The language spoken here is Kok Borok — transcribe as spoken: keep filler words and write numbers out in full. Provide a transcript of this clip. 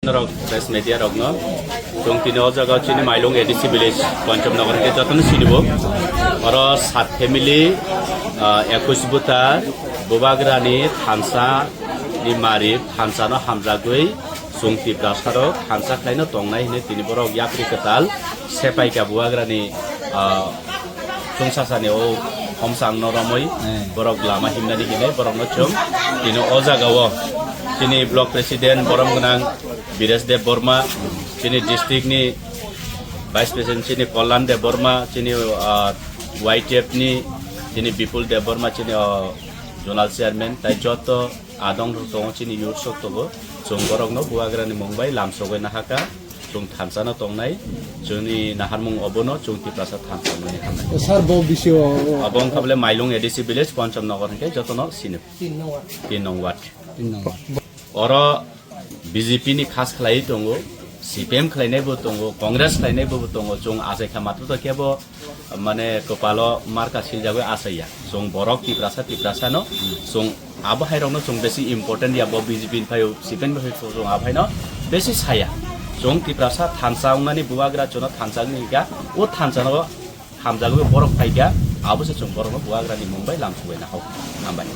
Norok press media rokno chwng tini o jaga chini Mailung A D C village Pancham Nagar hwnkhe jotono sinibo. Oro sat family, ah, ekush buta bubagrani thansa ni mari thansa no hamjagwi chwng Tiprasa rok thansa khlaino tongnai hwnwi tini borok yapri kwtal sepaika bubagrani, ah, chwng sasani o homsang no romwi borok lama himnani hinwi borokno chwng tini o jaga o chini block president borom gwnang Biresh Deb Borma, chini district ni vice president chini Kollan Deb Borma, chini, ah, Y T F ni chini Bipul Deb Borma, chini, ah, zonal chairman, tai joto adong tongo chini youth sok tongo, chwng borokno bubagrani mung bai lamsogwi nahaka. Chwng thansa no tongnai, chwngni naharmung obono chwng Tiprasa thansa hwnwi hamnai. Sir, bo bisio abo wngkha bole Mailung A D C village, Pancham Nagar hwnkhe jotono sini. Tin nong ward. Tin nong ward. Tin nong ward. Oro B J P ni khas khlaiwi tongo, C P M khlainai bo tongo, Congress khlainai bo tongo, chwng achaikha matwtwi khe bo mane kwpalo marka siljagwi achaiya. Chwng borok Tiprasa, Tiprasa no chwng abo hai rokno chwng besi important ya, bo B J P ni phaio, C P M ni phaio, chwng abo haino besi saya. Chwng Tiprasa thansa wngnani bubagra chwngno thansa wngni hika, o thansa no hamjagwi borok phaikha, abo se chwng borokno bubagrani mung bai lamsugwi nahao. Hambai.